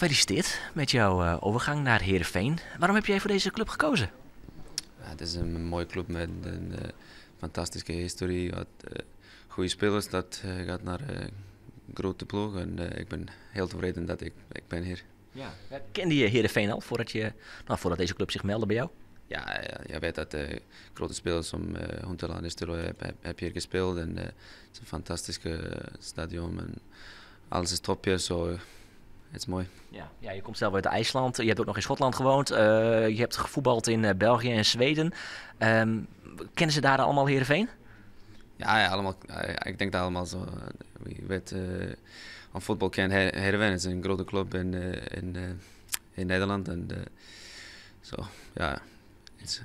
Gefeliciteerd met jouw overgang naar Heerenveen. Waarom heb jij voor deze club gekozen? Ja, het is een mooie club met een fantastische historie. Wat goede spelers, dat gaat naar grote ploeg. En ik ben heel tevreden dat ik ben hier. Ja. Kende je Heerenveen al nou, voordat deze club zich meldde bij jou? Ja, ja, je weet dat de grote spelers om Huntelaar en Nistelrooy heb hier gespeeld. En het is een fantastisch stadion en alles is top hier, zo het is mooi. Ja. Ja, je komt zelf uit IJsland, je hebt ook nog in Schotland gewoond, je hebt gevoetbald in België en Zweden. Kennen ze daar allemaal Heerenveen? Ja, ja, allemaal, ik denk dat allemaal zo. Je weet, van voetbal kent Heerenveen, het is een grote club in Nederland. En zo, ja. Het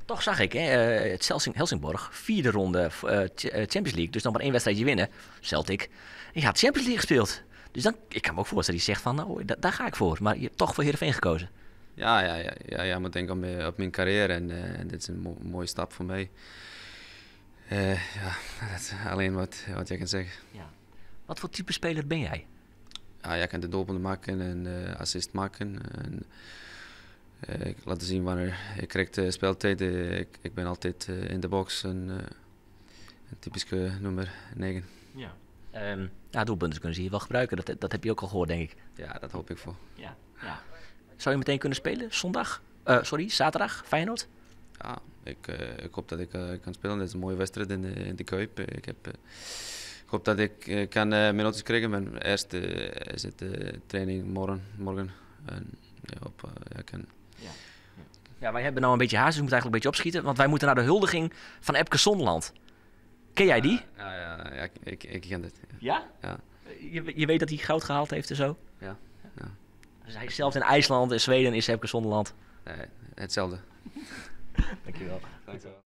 Toch zag ik, hè, het Helsingborg, 4e ronde Champions League, dus nog maar 1 wedstrijdje winnen, Celtic. En je had Champions League gespeeld. Dus dan, ik kan me ook voorstellen, die zegt van, nou, daar ga ik voor. Maar je hebt toch voor Heerenveen gekozen. Ja, ja, ja, ja, ja, moet denken op mijn carrière en dit is een mooie stap voor mij. Ja, dat is alleen wat jij kan zeggen. Ja. Wat voor type speler ben jij? Ja, jij kan de doelpunten maken en assist maken. En ik laat zien wanneer ik krijg de speeltijd. Ik ben altijd in de box en een typische nummer 9. Ja. Doelpunten kunnen ze hier wel gebruiken. Dat heb je ook al gehoord, denk ik. Ja, dat hoop ik voor. Ja, ja. Zou je meteen kunnen spelen? Zondag? Sorry, zaterdag? Feyenoord? Ja, ik hoop dat ik kan spelen. Het is een mooie wedstrijd in de Kuip. Ik hoop dat ik kan minuten krijgen. Maar eerst is het training morgen. En ja, hoop ja, ik kan. Ja. Ja, wij hebben nou een beetje haast, dus we moeten eigenlijk een beetje opschieten. Want wij moeten naar de huldiging van Epke Zonderland. Ken jij die? Ja, ja, ja, ik ken dit. Ja? Ja. Je weet dat hij goud gehaald heeft en zo? Ja, ja. Dus hij is zelfs in IJsland en Zweden is Epke Zonderland. Nee, hetzelfde. Dankjewel. Dankjewel.